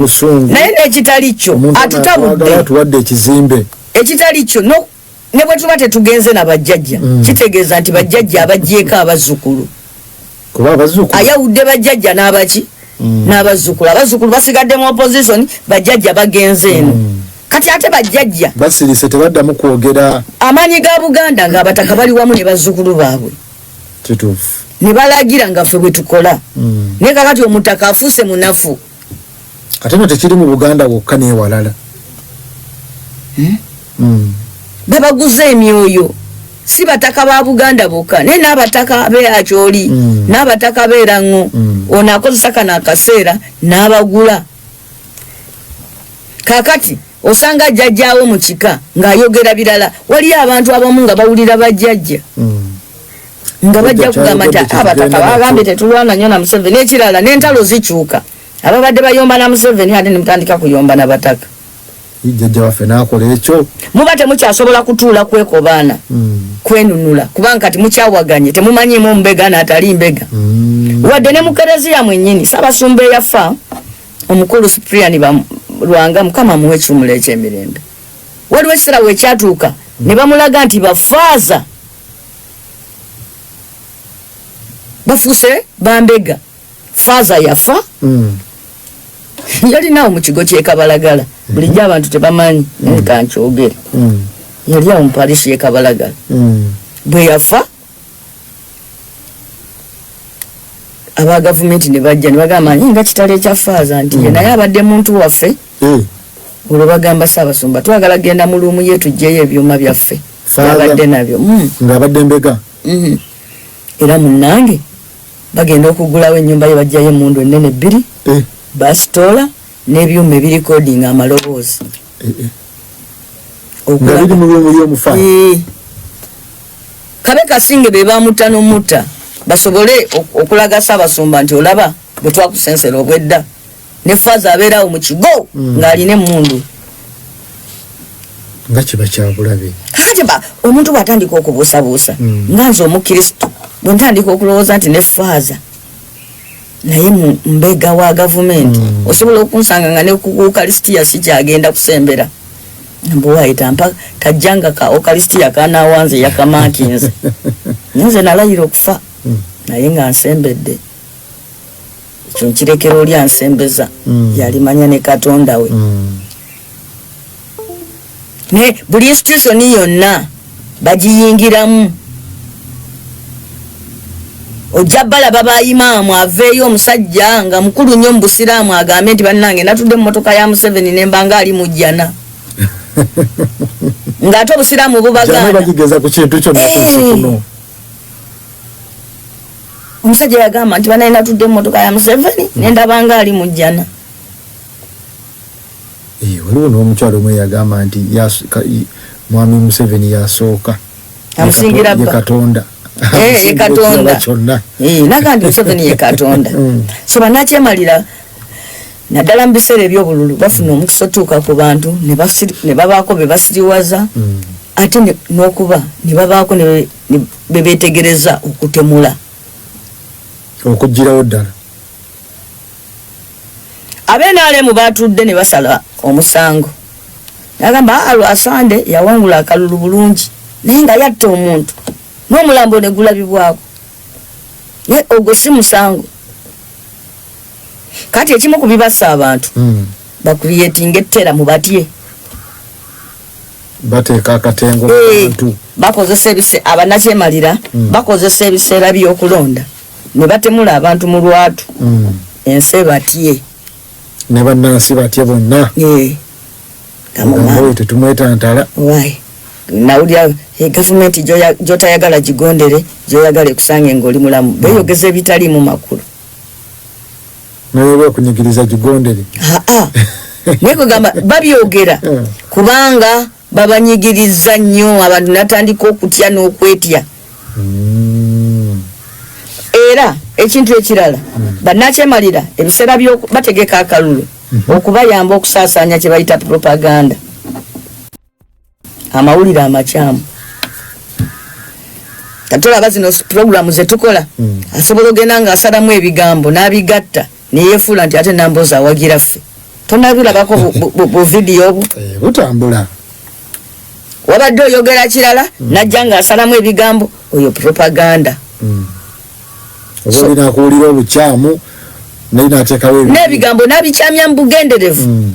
Busungu. Naye n'ekitali kyo Omuntu atutabudde. Atuwadde ekizimbe. Ekitali kyo no, ne bwe tuba tetugenze na bajjajja, kitegeeza nti bajjajja abaggyeko abazzukulu. Kuba abazzukulu ayawudde bajjajja n'abaki n'abazzukulu. Abazzukulu basigadde mu opposition, bajjajja bagenze eno. Kati ate bajjajja basirise, tebaddamu kwogera. Amaanyi ga Buganda ng'abataka bali wamu ne bazzukulu baabwe. Kituufu. Ne balagira nga ffe bwe tukola. Naye kakati omutaka afuuse munafu. Ate no tekiri mu Buganda wokka, n'ewalala. Babaguza emyoyo, si bataka ba Buganda bokka, naye n'abataka be Akyoli, n'abataka b'Eraŋŋo. Ono akozesa kano akaseera n'abagula. Kakati osanga jjajjaawo mu kika ng'ayogera birala. Waliyo abantu abamu nga bawulira bajjajja nga bajja Jjajja kugamba nti kyayogedde abataka kyetugenda bagambye nakyo." Tetulwana nnyo na Museveni. N'ekirala, n'entalo zikyuka, ababadde bayomba na Museveni ate ne mutandika kuyomba na bataka. Jjajja waffe n'akola ekyo. Muba temukyasobola kutuula kwekobaana, kwenunula, kubanga kati mukyawaganye, temumanyiimu omubega n'atali mbega. Wadde ne mu kereziya mwennyini, Ssaabasumba eyafa omukulu Cyprian Lwanga, Mukama amuwe ekiwumulo ekyemirembe, waliwo ekiseera wekyatuuka ne bamulaga nti bafaaza bafuuse bambega. Faaza yafa, yalinawo mu kigo ky'e Kabalagala. Bulijjo abantu tebamanyi, naye kankyogere. Yali awo mu parish y'e Kabalagala. Bwe yafa, aba gavumenti ne bajja ne bagamba "Naye nga kitalo ekya faaza," nti ye naye abadde muntu waffe. Olwo bagamba Ssaabasumba, "Twagala genda mu room ye tuggyeyo ebyuma byaffe." Faaza? Abadde nabyo. Ng'abadde mbega. Era munnange, bagenda okugulawo ennyumba ye, bajjayo emundu ennene bbiri, basitoola n'ebyuma ebirikodinga amaloboozi. Eh, eh. Nga biri mu room y'omufa. Kabe kasinge be bamutta n'omutta, basobole okulaga Ssaabasumba nti olaba bwe twakusensera obwedda. Ne faaza abeerawo mu kigo ng'alina emmundu. Nga kiba kyabulabe. Kakati ba omuntu bw'atandika okubuusabuusa, nga nze omukristu bwe ntandika okulowooza nti ne faaza naye mu mbega wa gavumenti, osobola okunsanga nga ne ku ukalisitiya sikyagenda kusembera. Mbuwayi tampa tajjanga ka ukalisitiya kanawanze yakamakinze. Nze nalayira okufa, naye nga nsembedde ekyo nkirekera oli ansembeza, yalimanya ne Katonda we. Ne buli institution yonna bagiyingiramu, ojja balaba bayimaamu aveeyo omusajja nga mukulu nnyo mu busiraamu agambe nti bannange, natudde mu motoka ya Museveni nembanga ali mujjana, ng'ate obusiraamu Jana bubagaana. Bagigeza ku kintu kyonna ku nsi kuno. Omusajja yagamba nti banaye, natudde mu motoka ya Museveni nendabanga ali mujjana. Eh, waliwo n'omukyalo omwe yagamba nti mwami Museveni yasooka. Amusingira Ye bba. Katonda. Eh, ye Amusingira Katonda. ekirala kyonna. Eh, naga nti Museveni ye Katonda. So bannakyemalira, naddala mu biseera ebyobululu, bafuna omukisa otuuka ku bantu ne babaako be basiriwaza, ate n'okuba ne babaako ne be beetegereza okutemula. Okugirawo ddala. Abenaalemu batudde ne basala omusango, nagamba, "Aa, Lwasande yawangula akalulu bulungi, naye nga yatta omuntu n'omulambo ne gulabibwako, naye ogwo si musango." Kati ekimu ku bibassa abantu, bacreatinga ettera mu batye. Bateeka akatengo mu bantu. Bakozesa ebise abanakyemalira, bakozesa ebiseera by'okulonda ne batemula abantu mu lwatu, ensi batye. Ne bannansi batye bonna. Eh. Gambo oyo tetumwetantala. Why? Nawulira gavumenti gy'otayagala gigondere, gy'oyagala ekusange ng'oli mulamu. Beeyogeza ebitaliimu makulu. Naye oba okunyigiriza, gigondere. Aa, naye kugamba babyogera kubanga babanyigiriza nnyo abantu, natandika okutya n'okwetya. Era ekintu ekirala, bannakyemalira ebiseera bategeka akalulu okubayamba okusaasaanya kye bayita propaganda, amawulire amakyamu. Katolaba zino puroguramu zetukola, asobola ogenda ng'asalamu ebigambo n'abigatta neyefuula nti ate Namboozi awagira ffe. Tonabirabako bu vidiyo obwo? Butambula. Wabadde oyogera kirala, najja ng'asalamu ebigambo. Oyo propaganda. Oba olina akuwulira obukyamu naye nateekawo n'ebigambo n'abikyamya mu bugenderevu.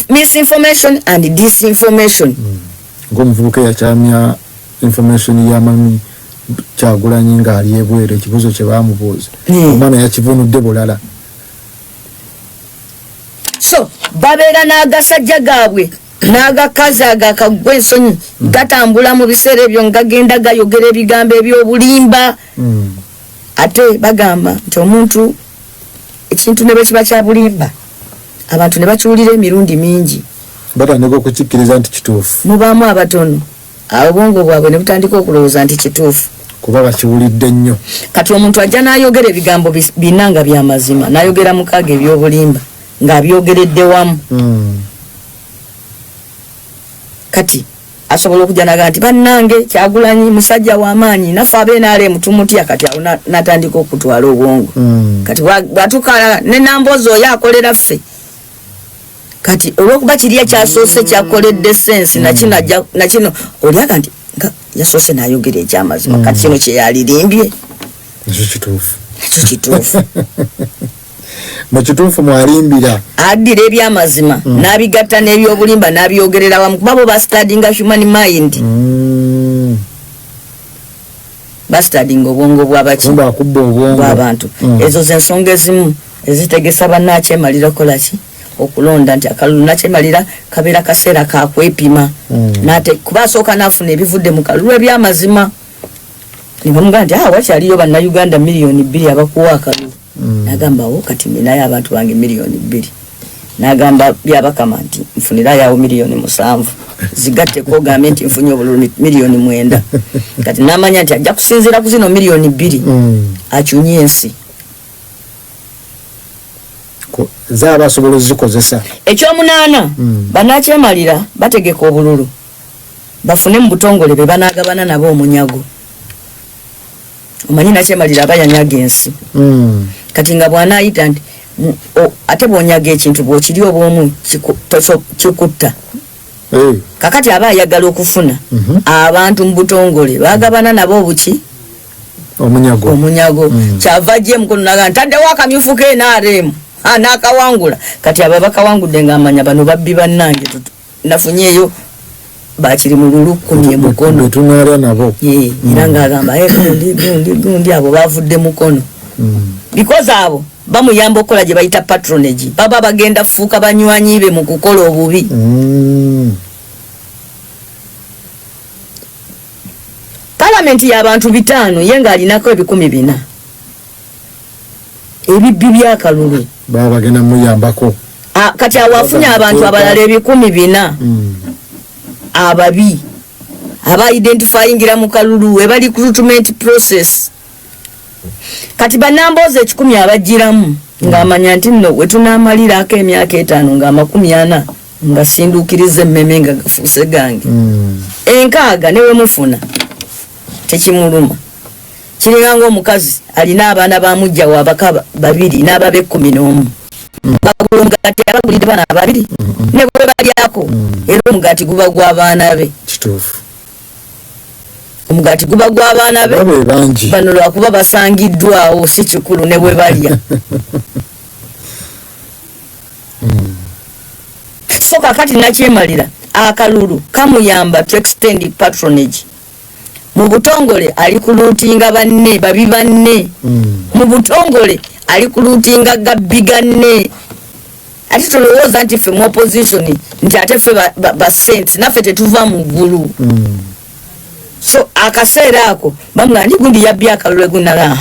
Misinformation and disinformation. Ng'omuvubuka eyakyamya information ya Mami Kyagulanyi ng'ali ebweru, ekibuuzo kye baamubuuza, omwana yakivunudde bulala. So babeera n'agasajja gaabwe n'agakazi agakagwa ensonyi, gatambula mu biseera ebyo nga gagenda gayogera ebigambo ebyobulimba. Ate bagamba nti omuntu ekintu ne bwe kiba kya bulimba, abantu ne bakiwulira emirundi mingi, batandika okukikkiriza nti kituufu. Mubaamu abatono obwongo bwabwe ne butandika okulowooza nti kituufu, kuba bakiwulidde nnyo. Kati omuntu ajja n'ayogera ebigambo bina nga byamazima, n'ayogera mukaaga ebyobulimba ng'abyogeredde wamu. Kati asobola okujja naga nti, "Bannange, Kyagulanyi musajja w'amaanyi, naffe aba NRM tumutya." Kati awo n'atandika okutwala obwongo. Kati bw'atuuka ne Namboozi oyo akolera ffe, kati olwokuba kiri ekyasoose kyakoledde sense, nakino ajja nakino olyaga nti nga yasoose n'ayogera ekyamazima, kati kino kyeyalirimbye Nakyo kituufu. Nakyo kituufu. Mu kituufu mwalimbira. Addira ebyamazima n'abigatta n'ebyobulimba n'abyogerera wamu, kuba bo bastudyinga human mind. Bastudyinga obwongo bwabaki? Kumbe akubba obwongo bw'abantu. Ezo zensonga ezimu ezitegesa bannakyemalira okukolaki? Okulonda, nti akalulu nakyemalira kabeera kaseera kakwepima. Nate kuba asooka n'afuna ebivudde mu kalulu ebyamazima, ne bamugamba nti, "Ah, wakyaliyo bannayuganda 2 miliyoni abakuwa akalulu." Nagamba, "O, kati ninayo abantu bange 2 miliyoni." Nagamba Byabakama nti, "Nfunirayo awo 7 miliyoni zigatteko, ogambe nti nfunye obululu 9 miliyoni." Kati namanya nti ajja kusinziira ku zino 2 miliyoni akyunye ensi. Zaaba asobola ozikozesa. Ekyomunaana, bannakyemalira bategeka obululu bafune mu butongole be banagabana nabo omunyago. Omanyi nakyemalira aba yanyaga ensi. Kati nga bw'anaayita nti ate bw'onyaga ekintu, bw'okiri obwomu kikutta. Kakati aba ayagala okufuna abantu mu butongole bagabana nabo obuki? Omunyago. Omunyago. Kyava ajja emukono naga ntaddewo akamyufu ke NRM n'akawangula. Kati abo abakawangudde ng'amanya bano babbi bannange, nafunyeeyo bakiri mu lulu 10 emukono. Betunaalya nabo. Ye, era ng'agamba, "Eh, gundi gundi gundi, abo bavudde mukono." Because abo bamuyamba okukola gye bayita patronage, baba bagenda fuuka banywanyi be mu kukola obubi. Palamenti y'abantu 500, ye ng'alinako 400,000 ebibbi by'akalulu. Baba bagenda muyambako. Ah, kati awo afunye abantu abalala 400,000 ababi aba identifyingira mu kalulu eba recruitment process. Kati banamboozi 100 abagiramu ng'amanya nti nno wetunaamalirako emyaka 5 nga 40 nga sinduukiriza emmeme nga gafuuse gange. 60 ne wemufuna tekimuluma. Kiringa ngaomukazi alina abaana ba mujja wabaka babiri n'ababe 11, bagula omugaati, abagulidde baana babiri, ne bwe balyako era omugaati guba gw'abaana be. Kituufu. Omugaati guba gw'abaana be. Babe bangi. Bano lwakuba basangiddwawo, si kikulu ne bwe balya. So kakati nakyemalira akalulu kamuyamba to extend patronage mu butongole, ali kulootinga banne, babi banne. Mu butongole ali kulootinga gabbi ganne. Ate tolowooza nti ffe mu opposition nti ate ffe ba saints, naffe tetuva mu ggulu. So akaseera ako bamugamba nti gundi yabbye akalulu egunaga,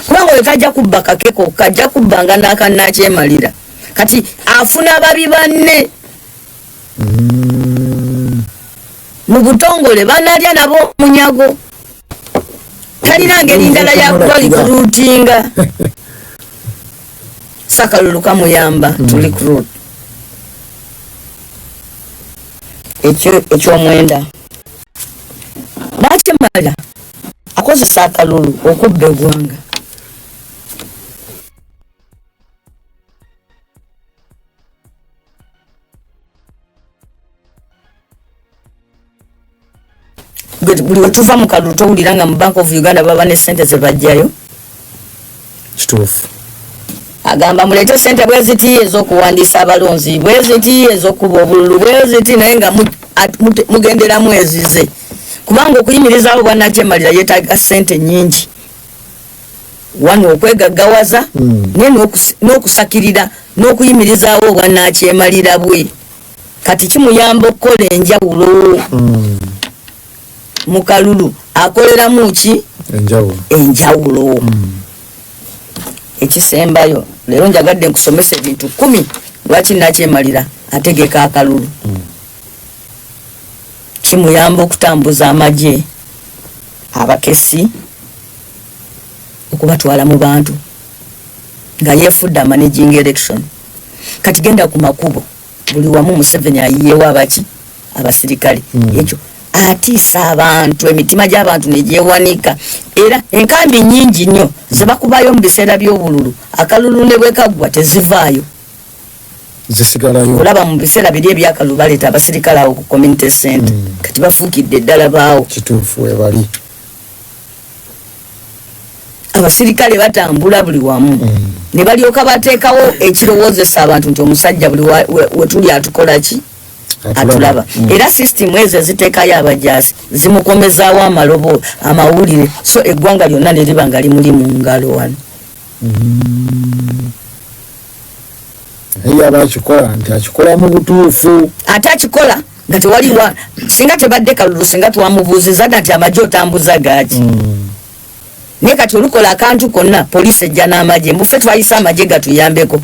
kubanga oyo tajja kubba kakeko, kajja kubbanga n'akannakyemalira. Kati afuna babi banne mu butongole banalya nabo omunyago. Talina ngeri ndala yakuba recruitinga, sakalulu kamuyamba to recruit. Ekyo ekyomwenda, nakyemalira akozesa akalulu okubba eggwanga. Buli wetuva mu kalulu towulira nga mu Bank of Uganda baba ne sente zebajjayo. Kituufu. Agamba muleete sente bweziti ez'okuwandiisa abalonzi, bweziti ez'okuba obululu, bweziti, naye nga mugenderamu ezize, kubanga okuyimirizaawo bwannakyemalira yeetaaga sente nyingi wano okwegaggawaza, naye n'okusakirira n'okuyimirizaawo obwannakyemalira bwe. Kati kimuyamba okukola enjawulo mu kalulu. Akoleramu ki? Enjawulo. Enjawulo. Ekisembayo, leero njagadde nkusomesa ebintu 10 lwaki nakyemalira ategeka akalulu. Kimuyamba okutambuza amagye abakesi okubatwala mu bantu nga yeefudde managing election. Kati genda ku makubo, buli wamu Museveni ayiyewo abaki? Abasirikale. Ekyo atiisa abantu, emitima gy'abantu negyewanika, era enkambi nyingi nnyo zebakubayo mu biseera by'obululu, akalulu ne bwe kaggwa tezivaayo. Zisigalayo. Olaba mu biseera biri ebyakalulu baleeta abasirikale awo ku community center. Kati bafuukidde ddala baawo. Kituufu, webali. Abasirikale batambula buli wamu, ne balyoka bateekawo ekirowoozesa abantu nti omusajja buli wetuli atukola ki? Atulaba. Era sisitimu ezo eziteekayo abajaasi zimukomezaawo amalobo amawulire, so eggwanga lyonna ne liba nga limuli mu ngalo wano. Naye yaba akikola nti akikola mu butuufu. Ate akikola nga tewaliwa. Singa tebadde kalulu, singa twamubuuziza dda nti amagye otambuza gaaki? Naye kati olukola akantu konna, poliisi ejja n'amagye. Mbufe twayise amagye gatuyambeko.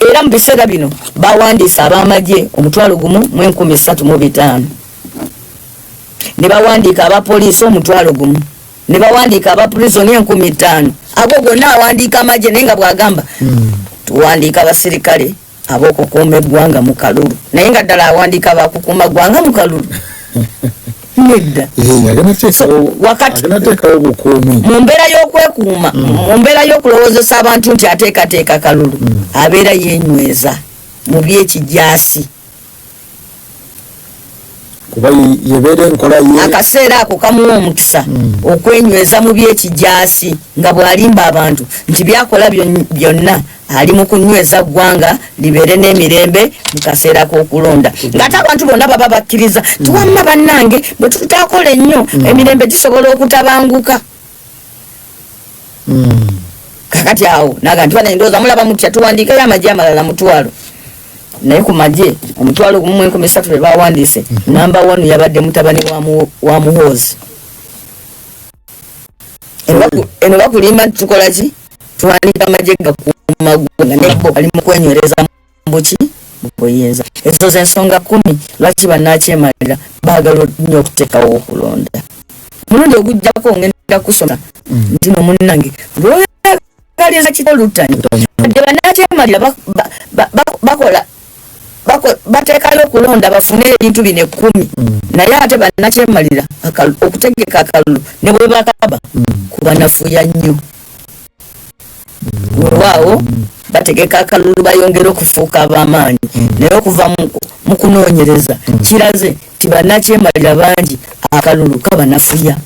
Era mu biseera bino bawandiisa ab'amagye 1,305, ne bawandiika abapoliisi 10,000, ne bawandiika aba prison 5,000. Ago gonna awandiika amagye, naye nga bw'agamba tuwandiika abasirikale ab'okukuuma eggwanga mu kalulu, naye nga ddala awandiika abakukuuma ggwanga mu kalulu? Nedda. Agenda teekawo obukuumi. Mu mbeera y'okwekuuma, mu mbeera y'okulowoozesa abantu nti ateekateeka kalulu, abeera yeenyweza mu byekijaasi. Kuba yebeera enkola ye. Akaseera ako kamuwa omukisa okwenyweza mu byekijaasi nga bw'alimba abantu nti byakola byonna ali mu kunyweza ggwanga libeere n'emirembe mu kaseera k'okulonda, ng'ate abantu bonna baba bakkiriza tiwamma bannange bwe tutakola ennyo emirembe gisobola okutabanguka. Kakati awo naga nti bana ndowooza mulaba mutya tuwandiikeyo amagye amalala 10,000? Naye ku magye 1,300 be bawandiise, namba 1 yabadde mutabani wa Muhoozi. Eno bakulimba nti tukola ki? Tuwandiika amagye gakuuma ggwanga, naye bo bali mu kwenywereza buki? Buyinza. Ezo z'ensonga 10 lwaki bannakyemalira baagala nnyo okuteekawo okulonda. Mulundi ogujjako ngenda kusoma nti no munnange lwoyagaliza kito oluttanyi wadde bannakyemalira bakola bateekayo okulonda bafune ebintu bino 10, naye ate bannakyemalira okutegeka akalulu ne bwe bakaba kubanafuya nnyo. Weewaawo bategeka akalulu bayongere okufuuka ab'amaanyi, naye okuva mu kunoonyereza kiraze nti bannakyemalira bangi akalulu kabanafuya,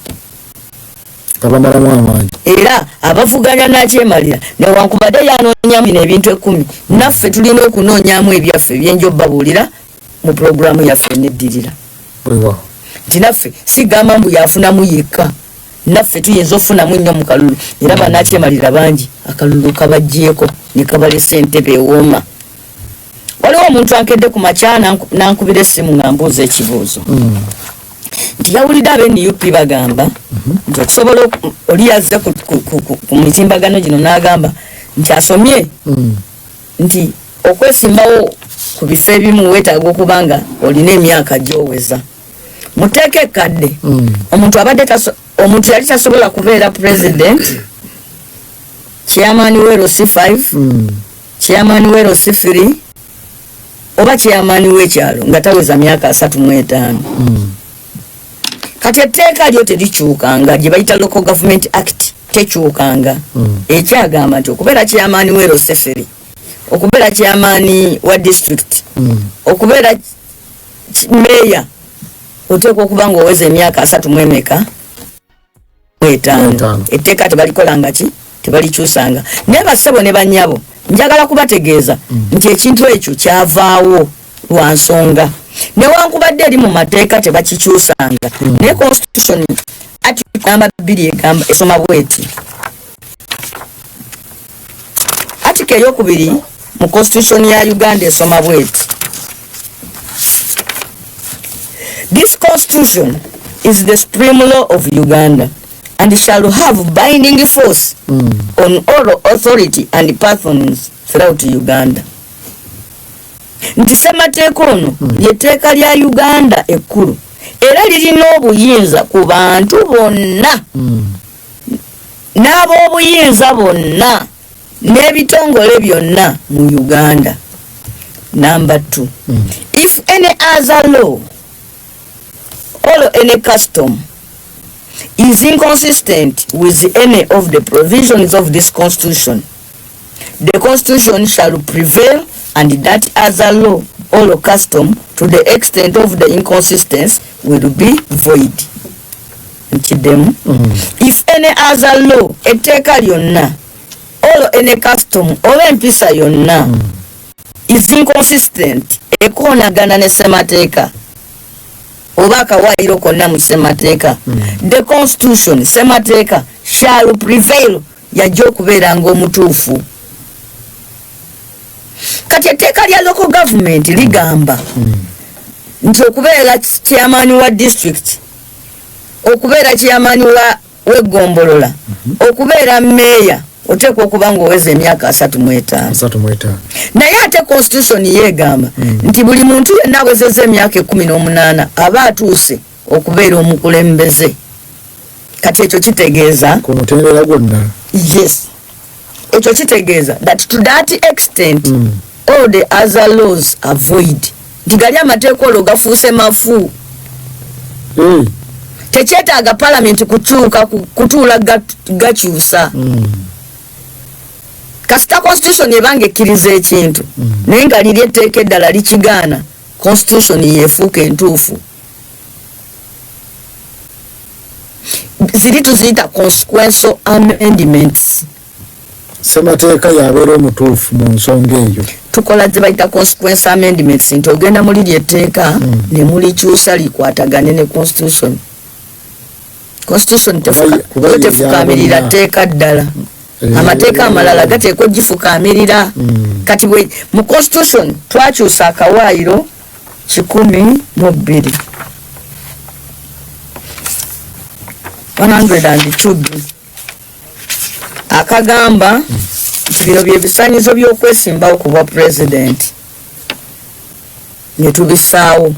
kabamalamu amaanyi. Era abavuganya nakyemalira newankubadde yanoonyamu bino ebintu 10, naffe tulina okunoonyamu ebyaffe ebyenjo babuulira mu pulogulaamu yaffe eneddirira. Weewaawo. Nti naffe sigamba mbu yafunamu yekka, naffe tuyinza okufunamu nnyo mu kalulu. Era bannakyemalira bangi akalulu kabaggyeko ne kabalesa entebe ewooma. Waliwo omuntu ankedde ku makya nankubira essimu nga mbuuza ekibuuzo nti yawulidde aba NUP bagamba nti okusobola oli yazze ku mitimbagano gino n'agamba nti asomye nti okwesimbawo ku bifo ebimu weetaaga okuba nga olina emyaka gy'oweza mu tteeka ekkadde. Omuntu abadde omuntu yali tasobola kubeera president, chairman we LC5, chairman we LC3 oba chairman w'ekyalo nga taweza myaka 35. Kati etteeka lyo terikyukanga, gye bayita Local Government Act tekyukanga. Ekyagamba nti okubeera chairman we LC3, okubeera chairman wa district, okubeera meya. Oteekwa okuba nga oweza emyaka asatu mu emeka? Etaano. Etaano. Etteeka tebalikolanga ki? Tebalikyusanga. Naye bassebo ne bannyabo, njagala kubategeeza nti ekintu ekyo kyavaawo lwa nsonga. Newankubadde eri mu mateeka tebakikyusanga, naye constitution article namba 2 egamba, esoma bweti. Article eyokubiri mu constitution ya Uganda esoma bweti: "This constitution is the supreme law of Uganda and shall have binding force on all authority and persons throughout Uganda." Nti ssemateeka ono lyetteeka lya Uganda ekkulu era lirina obuyinza ku bantu bonna n'ab'obuyinza bonna n'ebitongole byonna mu Uganda. Number 2, if any other law or any custom is inconsistent with any of the provisions of this constitution, the constitution shall prevail and that other law or custom, to the extent of the inconsistency, will be void. Nkiddemu. If any other law, etteeka lyonna, or any custom, oba empisa yonna, is inconsistent, ekoonagana ne ssemateeka oba akawaayiro konna mu ssemateeka, the constitution, ssemateeka, shall prevail, yajja okubeeranga omutuufu. Kati etteeka lya local government ligamba nti okubeera chairman wa district, okubeera chairman wa w'eggombolola, okubeera meeya, oteekwa okuba ng'oweza emyaka 35. 35. Naye ate constitution yeegamba nti buli muntu yenna awezezza emyaka 18 aba atuuse okubeera omukulembeze. Kati ekyo kitegeeza ku mutendera gwonna. Yes, ekyo kitegeeza that to that extent all the other laws are void, nti gali amateeka olwo gafuuse mafu. Tekyetaaga palamenti kukyuka kutuula gakyusa. Kasita constitution ebanga ekkiriza ekintu naye nga liri etteeka eddala likigaana, constitution yeefuuka entuufu. Ziri tuziyita consequential amendments. Ssemateeka yabeera omutuufu mu nsonga eyo. Tukola ze bayita consequence amendments, nti ogenda mu liri etteeka ne mulikyusa likwatagane ne constitution. Constitution Kuba ye tefukaamirira yabonna. tteeka ddala. Amateeka amalala gateekwa ogifukaamirira. Kati bwe mu constitution twakyusa akawaayiro 102, 102B, akagamba nti bino bye bisaanyizo by'okwesimbawo ku bwa pulezidenti, ne tubissaawo.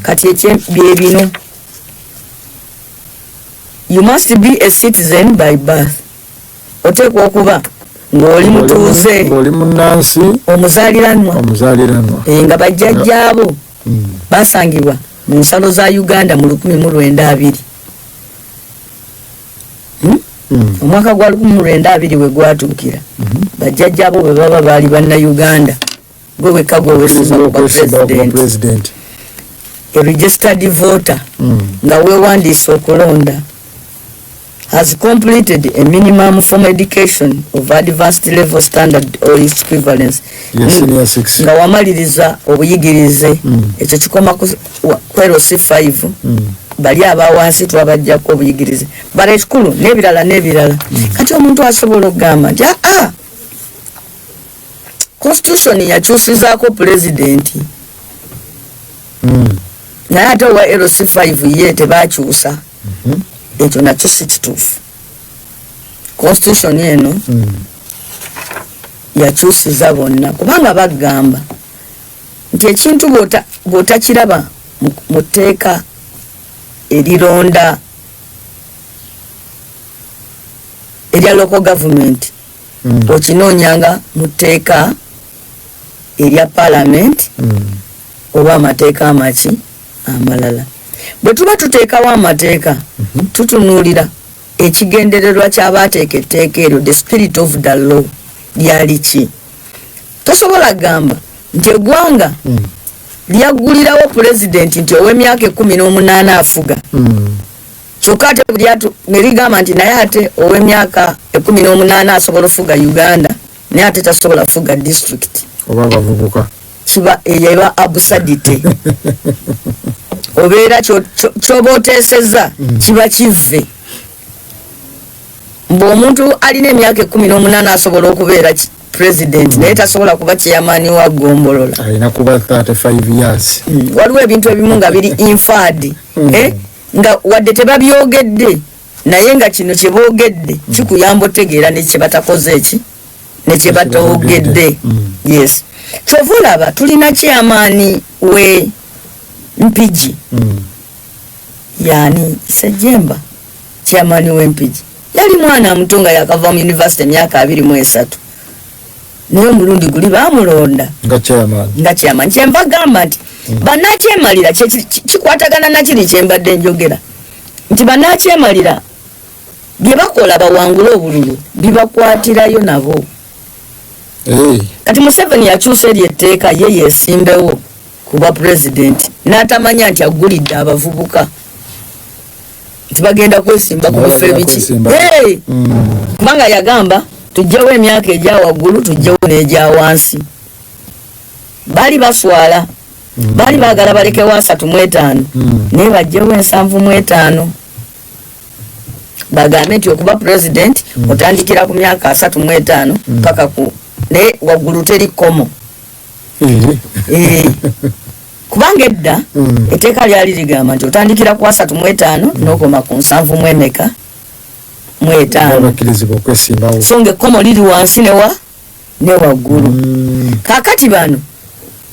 Kati ekye bye bino: you must be a citizen by birth, oteekwa okuba ng'oli mutuuze, ng'oli munnansi omuzaaliranwa, omuzaaliranwa, nga bajjajjaabo basangibwa mu nsalo za Uganda mu 1920. Omwaka gwa 1920 we gwatuukira, bajjajjaabo bwe baba baali bannayuganda, gwe wekka gwe weesimba ku bwa okwesimbawo ku bwa pulezidenti. Pulezidenti. A registered voter, nga weewandiisa okulonda, has completed a minimum formal education of advanced level standard or its equivalence. Ye senior six. Nga wamaliriza obuyigirize. Ekyo kikoma ku LC5. Bali abawansi twabajjako obuyigirize, bala ekikulu n'ebirala n'ebirala. Kati omuntu asobola okugamba nti aa, constitution yakyusizaako pulezidenti, naye ate owa LC5 ye tebakyusa. Ekyo nakyo si kituufu. Constitution eno yakyusiza bonna, kubanga bagamba nti ekintu bw'otakiraba mu tteeka erironda erya local government, okinoonyanga mu tteeka erya parliament oba amateeka amaki amalala. Bwe tuba tuteekawo amateeka, tutunuulira ekigendererwa ky'abaateeka etteeka eryo, the spirit of the law lyali ki. Tosobola gamba nti eggwanga Lyaggulirawo pulezidenti nti ow'emyaka 18 afuga. Kyokka ate ne ligamba nti naye ate ow'emyaka 18 asobola ofuga Uganda, naye ate tasobola fuga district. Oba abavubuka. Kiba eyo eba absurdity. Obeera kyoba oteesezza kiba kivve. Mbu omuntu alina emyaka 18 asobola okubeera president, naye tasobola kuba chairman wa ggombolola. Alina kuba 35 years. Waliwo ebintu ebimu nga biri inferred, nga wadde tebabyogedde, naye nga kino kyeboogedde kikuyamba otegeera nekyebatakoze eki nekyebatoogedde. Yes, kyova olaba tulina chairman we Mpigi. Yani Sejemba, chairman w'Empigi yali mwana muto nga yakava mu university, emyaka 23, naye omulundi guli bamulonda nga chairman. Nga chairman. Kyenva gamba nti bannakyemalira kikwatagana nakiri kyembadde njogera nti bannakyemalira bye bakola bawangule obululu bibakwatirayo nabo. Kati Museveni yakyusa eri etteeka, ye yesimbewo kuba pulezidenti, n'atamanya nti aggulidde abavubuka nti bagenda kwesimba ku bifo Bagenda ebiki. kwesimba. Hey! Kubanga yagamba tugyewo emyaka egya waggulu, tugyewo n'egya wansi. Baali baswala, baali baagala balekewo 35, naye bajjewo 75, bagambe nti okuba pulezidenti otandikira ku myaka 35 paka ku, naye waggulu teri kkomo. Eh, kubanga edda etteeka lyali ligamba nti otandikira ku 35 n'okoma ku nsanvu mu emeka mu etaano. Bakkirizibwa okwesimbawo. So nga ekkomo liri wansi ne waggulu. Kaakati bano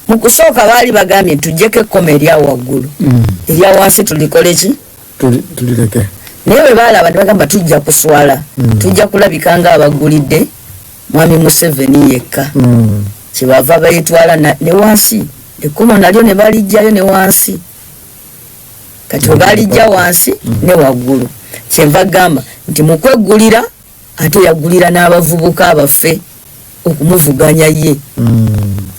mu kusooka baali bagambye tuggyeko ekkomo erya waggulu, erya wansi tulikole ki? Tulireke. Naye bwe baalaba ne bagamba tujja kuswala, tujja kulabika nga abagulidde mwami Museveni yekka. Kyebava bayitwala ne wansi ekkomo nalyo ne balijjayo ne wansi. Kati bwe balijja wansi ne waggulu, kyenva gamba nti mu kweggulira ate yaggulira n'abavubuka baffe okumuvuganya ye.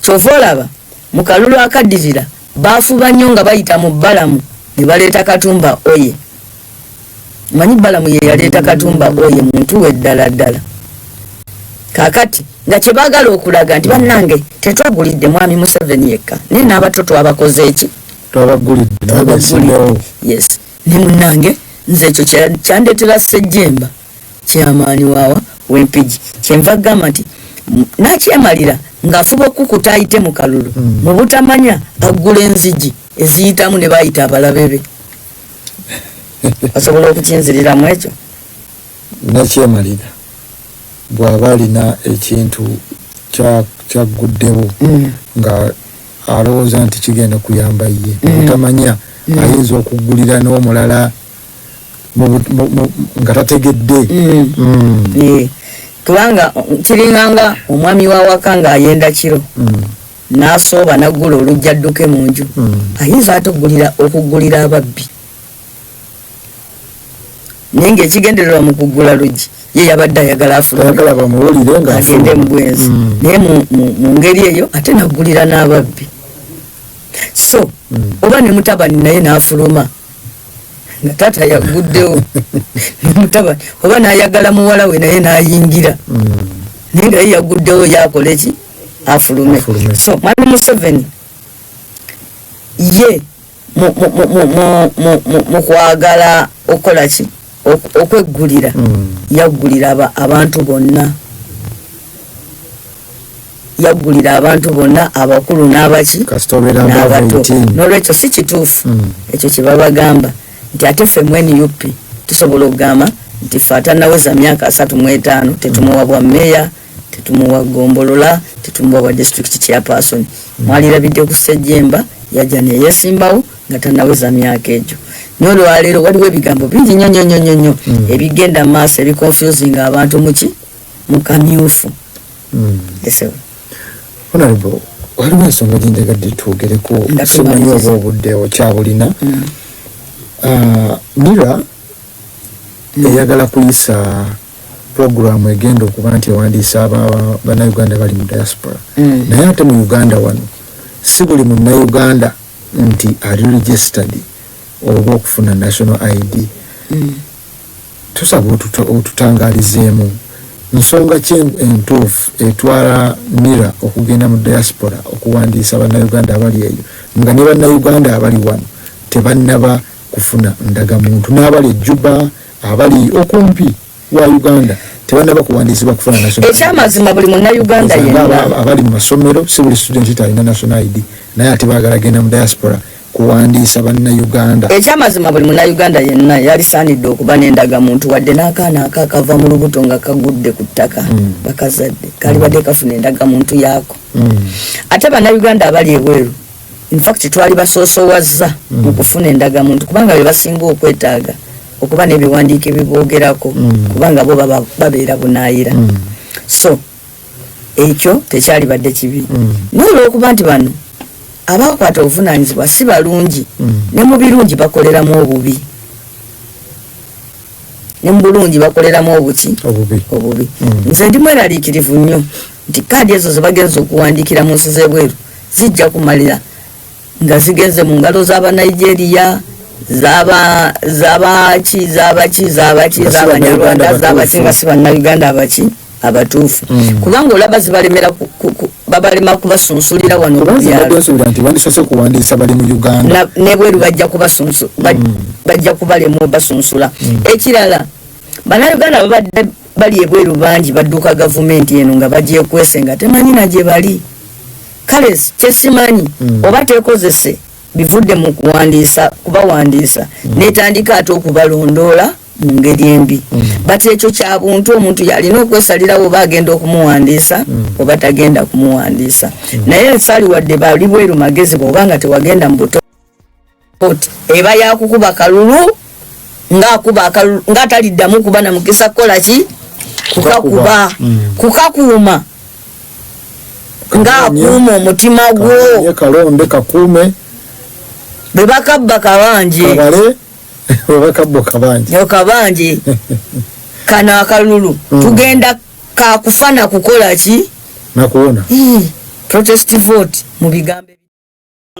Kyova olaba mu kalulu akaddirira baafuba nnyo nga bayita mu Balamu ne baleeta Katumba Oye. Manyi Balamu ye yaleeta Katumba Oye, muntu we ddala ddala. Kaakati nga kyebaagala okulaga nti bannange tetwagulidde mwami Museveni yekka, naye n'abato twabakoze eki? Twabagulidde nabo besimbewo. Yes, ne munnange nze ekyo kyandeetera Sejjemba kyamaani waawa w'Empigi. Kyenva gamba nti nakyemalira ng'afuba okukuta ayite mu kalulu, mu butamanya aggula enzigi eziyitamu ne bayita abalabe be. Osobola okukinziriramu ekyo? Nakyemalira bw'aba alina ekintu kyagguddewo nga alowooza nti kigenda kuyamba ye, butamanya ayinza okuggulira n'omulala nga tategedde. Kubanga kiringanga omwami w'awaka ng'ayenda kiro, n'asooba n'aggula oluggi adduke mu nju, ayinza ate okuggulira ababbi, naye ng'ekigendererwa mu kuggula luggi ye yabadde ayagala afulume. Ayagala bamuwulire nga agende afuluma. Mu bwenzi. Naye mu ngeri eyo ate naggulira n'ababbi. So oba ne mutabani naye n'afuluma nga taata yagguddewo, ne mutabani oba n'ayagala muwala we naye n'ayingira, naye nga ye yagguddewo yakola eki? Afulume. Afulume. So mwami Museveni ye mu kwagala okukola ki? Okweggulira, yaggulira abantu bonna, yaggulira abantu bonna, abakulu n'abaki? Kasita obeera above N'abato. 18. N'olwekyo si kituufu ekyo kye babagamba nti ate ffe mu NUP tusobola okugamba nti ffe atanaweza myaka 35 tetumuwa bwa mmeeya, tetumuwa gombolola, tetumuwa bwa district chairperson. Mwalirabidde ku Sejjemba, yajja neyesimbawo nga tanaweza myaka egyo. Naye olwaleero waliwo ebigambo bingi nnyo nnyo nnyo nnyo nnyo ebigenda mu maaso ebiconfusing abantu muki mu kamyufu. Ese. Honorable, waliwo ensonga gyenjagadde twogereko. Nga simanyi tumaliriza. oba obudde okyabulina. NIRA eyagala kuyisa puroguramu egenda okuba nti ewandiisa bannayuganda bali mu diaspora, naye ate mu Uganda wano Si buli Munnayuganda nti ali registered oba okufuna national ID. Tusaba otutangalizeemu nsonga ki entuufu etwala NIRA okugenda mu diaspora okuwandiisa Bannayuganda abali eyo, nga ne Bannayuganda abali wano tebannaba kufuna ndagamuntu, n'abali ejuba, abali okumpi wa Uganda tebannaba kuwandiisibwa kufuna national ID. Ekyamazima, buli Munnayuganda Nga yenna abali mu masomero, si buli student talina national ID, naye ate baagala genda mu diaspora kuwandiisa Bannayuganda. Ekyamazima, buli Munnayuganda yenna yalisaanidde okuba n'endagamuntu, wadde n'akaana aka kava mu lubuto nga kagudde ku ttaka, bakazadde, kalibadde kafuna endagamuntu yaako. Ate Bannayuganda abali ebweru, infact twali basoosowazza mu kufuna endagamuntu, kubanga be basinga okwetaaga okuba n'ebiwandiiko ebiboogerako, kubanga bo babeera bunaayira. So ekyo tekyalibadde kibi, naye olwokuba nti bano abakwata obuvunaanyizibwa si balungi, ne mu birungi bakoleramu obubi, ne mu bulungi bakoleramu obuki? Obubi. Obubi. Nze ndi mweraliikirivu nnyo nti kaadi ezo zebagenza okuwandiikira mu nsi z'ebweru zijja kumalira nga zigenze mu ngalo z'Abanigeria, zaba zabaki, zabaki, zabaki, Nga si z'Abanyarwanda, Bannayuganda zabaki, nga si Bannayuganda abaki abatuufu, kubanga olaba zibalemera babalema kubasunsulira wano mu Kubanza byalo. Mbadde nsuubira nti bandisoose kuwandiisa bali mu Uganda. Nebweru bajja kubasunsu bajja kubalema basunsula. Ekirala, Bannayuganda babadde bali ebweru bangi badduka gavumenti eno nga bagyekwese nga temanyi na gye bali. Kale kyesimanyi, oba tekozese bivudde mu kuwandiisa, kubawandiisa, netandika ate okubalondoola mu ngeri embi. But ekyo kya buntu, omuntu yalina okwesalirawo oba agenda okumuwandiisa oba tagenda kumuwandiisa. Naye ensali wadde bali bweru magezi, bw'oba nga tewagenda mu buto oti eba yakukuba kalulu, ngaakuba akalulu ngaataliddamu kuba na mukisa kukola ki? Kukakuba. Kukakuuma ng'akuuma omutima gwo. Ye kalonde kakuume. Bwe bakabba kabanje. Kabale bwe bakabbo kabanje. Yo kabanje kano akalulu tugenda kakufa na kukola ki? Nakuwona. Protest vote mu bigambo.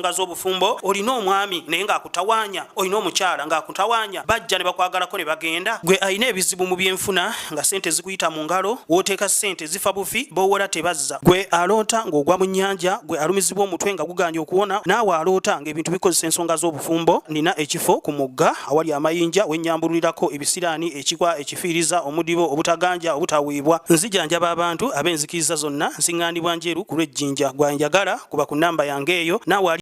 Nga z'obufumbo, olina omwami naye ng'akutawaanya, olina omukyala ng'akutawaanya, bajja ne bakwagalako ne bagenda. Gwe alina ebizibu mu byenfuna nga ssente zikuyita mu ngalo, w'oteeka ssente zifa bufi, b'owola tebazza. Gwe aloota ng'ogwa mu nnyanja, gwe alumizibwa omutwe nga gugaanye okuwona, naawe aloota ng'ebintu bikozesa ensonga z'obufumbo, nina ekifo ku mugga awali amayinja wennyambululirako ebisiraani, ekikwa, ekifiiriza, omudibo, obutaganja, obutaweebwa. Nzijanjaba abantu ab'enzikiriza zonna, nsiŋŋaanibwa Njeru ku lw'Ejjinja. Gwe anjagala kuba ku nnamba yange eyo, naawe ali.